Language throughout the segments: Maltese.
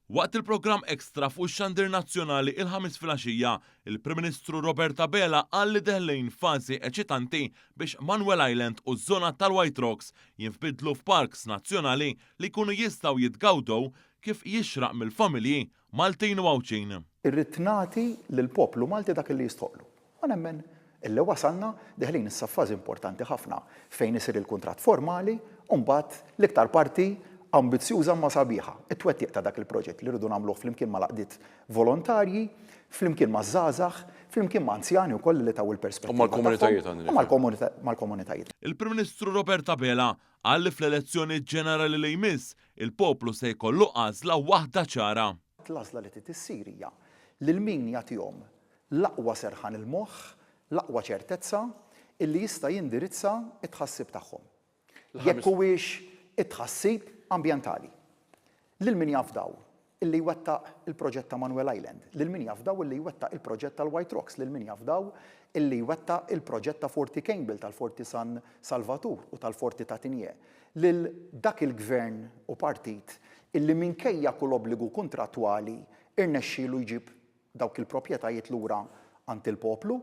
Waqt il-programm Extra fuq ix-xandir nazzjonali il-Ħamis filgħaxija, il-Prim Ministru Robert Abela qal li deħlin f'fażi eċitanti biex Manuel Island u ż-żona tal-White Rocks jinfbidlu f'parks nazzjonali li jkunu jistgħu jitgawdew kif jixraq mill-familji Maltin u Għawdxin. Irrid nagħti lill-poplu Malti dak li jistħoqqlu. U nemmen illi wasalna, deħlin issa f'fażi importanti ħafna fejn isir il-kuntratt formali u mbagħad l-iktar parti ambizzjuża imma sabiħa, it-twettiq ta' dak il-proġett li rridu nagħmluh flimkien mal-għaqdiet volontarji, flimkien maż-żgħażagħ, flimkien ma' anzjani wkoll li taw il-perspettiva U mal-komunitajiet għandi. U mal-komunitajiet. Il-Prim Ministru Robert Abela qal li fl-elezzjoni ġenerali li jmiss, il-poplu se jkollu għażla waħda ċara. L-għażla li trid issir hija lil min jagħtihom l-aqwa serħan il-moħħ, l-aqwa ċertezza illi jista' jindirizza t-tħassib tagħhom. Jekk huwiex it-tħassib ambjentali. Lil min jafdaw illi jwettaq il-proġett ta' Manuel Island, lil min jafdaw illi jwettaq il-proġett tal-White Rocks, lil min jafdaw illi jwettaq il-proġett ta' Forti Campbell, tal-Forti San Salvatur u tal-Forti ta' Tigné, lil dak il-Gvern u partit illi minkejja kull obbligu kuntrattwali irnexxielu jġib dawk il-proprjetajiet lura għand il-poplu,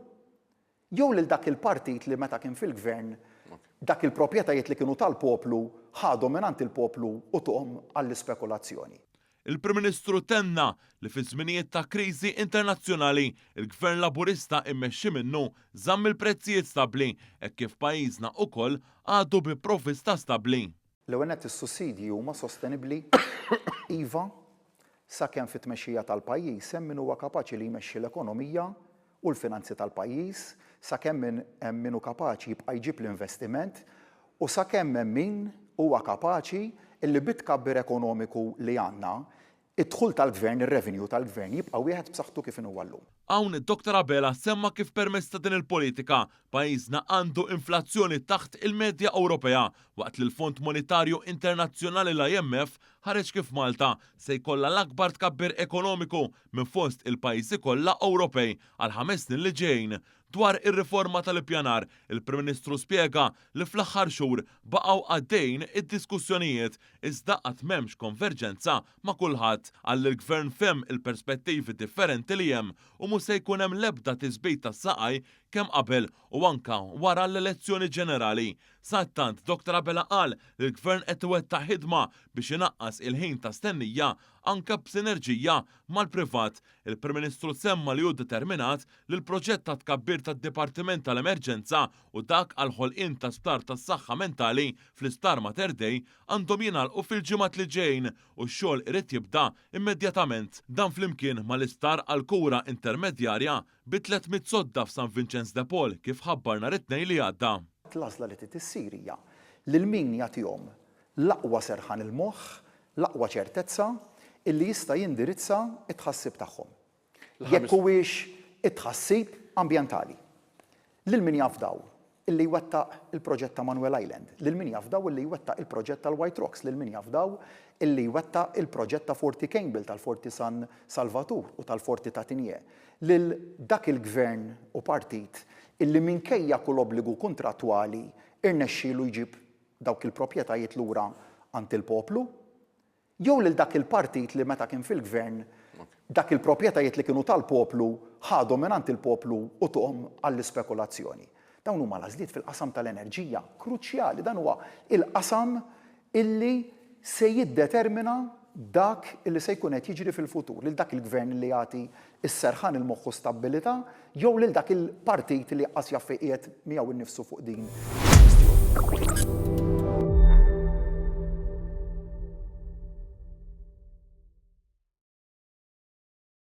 jew lil dak il-partit li meta kien fil-gvern dak il-proprjetajiet li kienu tal-poplu ħadhom mingħand il-poplu u tuhom għall-ispekulazzjoni. Il-Prim Ministru tenna li fi żminijiet ta' kriżi internazzjonali, il-Gvern Laburista immexxi minnu żamm il-prezzijiet stabbli hekk kif pajjiżna ukoll għadu bi provvista stabbli. L-ewwel nett is-sussidji huma sostenibbli? Iva, sakemm fit-tmexxija tal-pajjiż hemm min huwa kapaċi li jmexxi l-ekonomija u l-finanzi tal-pajjiż, sakemm hemm min hu kapaċi jibqa' jġib l-investiment u sakemm hemm min huwa kapaċi illi bit-tkabbir ekonomiku li għandna, id-dħul tal-Gvern, ir-revenue tal-Gvern jibqa' wieħed b'saħħtu kif inhuwa llum. Hawn Dottor Abela semma kif permezz ta' din il-politika, pajjiżna għandu inflazzjoni taħt il-medja Ewropea waqt li l-Fond Monetarju Internazzjonali l-IMF ħareġ kif Malta se jkollha l-akbar tkabbir ekonomiku minn fost il-pajjiżi kollha Ewropej għall-ħames snin li ġejjin. Dwar ir-riforma tal-ippjanar, il-Prim Ministru spjega li fl-aħħar xhur baqgħu għaddejjin id-diskussjonijiet iżda għad m'hemmx konverġenza ma' kulħadd. Qal li l-Gvern fehem il-perspettivi differenti li hemm u mhu se jkun hemm l-ebda tisbit tas-saqaj kemm qabel u anke wara l-elezzjoni ġenerali. Sadattant, Dottor Abela qal li l-Gvern qed iwettaq ħidma biex inaqqas il-ħin ta' stennija anke b'sinerġija mal-privat. Il-Prim Ministru semma li hu determinat li l-proġett ta' tkabbir tad-Dipartiment tal-Emerġenza u dak għall-ħolqien ta' sptar tas-saħħa mentali fl-Isptar Mater Dei għandhom jingħalqu fil-ġimgħat li ġejjin u x-xogħol irid jibda immedjatament. Dan flimkien mal-isptar għall-kura intermedjarja bi 300 sodda f'San Vinċenz de Paul kif ħabbar nhar it-Tnejn li għadda. L-għażla li trid issir hija lil min jagħtihom l-aqwa serħan il-moħħ, l-aqwa ċertezza illi jista' jindirizza t-tħassib tagħhom. Jekk huwiex it-tħassib ambjentali. Lil min jafdaw illi jwettaq il-proġett ta' Manuel Island, lil min jafdaw illi jwettaq il-proġett tal-White Rocks, lil min jafdaw illi jwettaq il-proġett ta' Forti Campbell, tal-Forti San Salvatur u tal-Forti ta' Tigné, lil dak il-Gvern u partit illi minkejja kull obbligu kuntrattwali irnexxielu jġib dawk il-proprjetajiet lura għand il-poplu. Jew lil dak il-partit li meta kien fil-gvern dak il-proprjetajiet li kienu tal-poplu ħadhom mingħand il-poplu u tuhom għall-ispekulazzjoni. Dawn huma l-għażliet fil-qasam tal-enerġija kruċjali, dan huwa il-qasam illi se jiddetermina dak illi se jkun qed jiġri fil-futur, lil dak il-gvern li jagħti s-serħan il-moħħ u stabbilità jew lil dak il-partit li qas jaf fejn qiegħed miegħu nnifsu fuq din il-kwistjoni.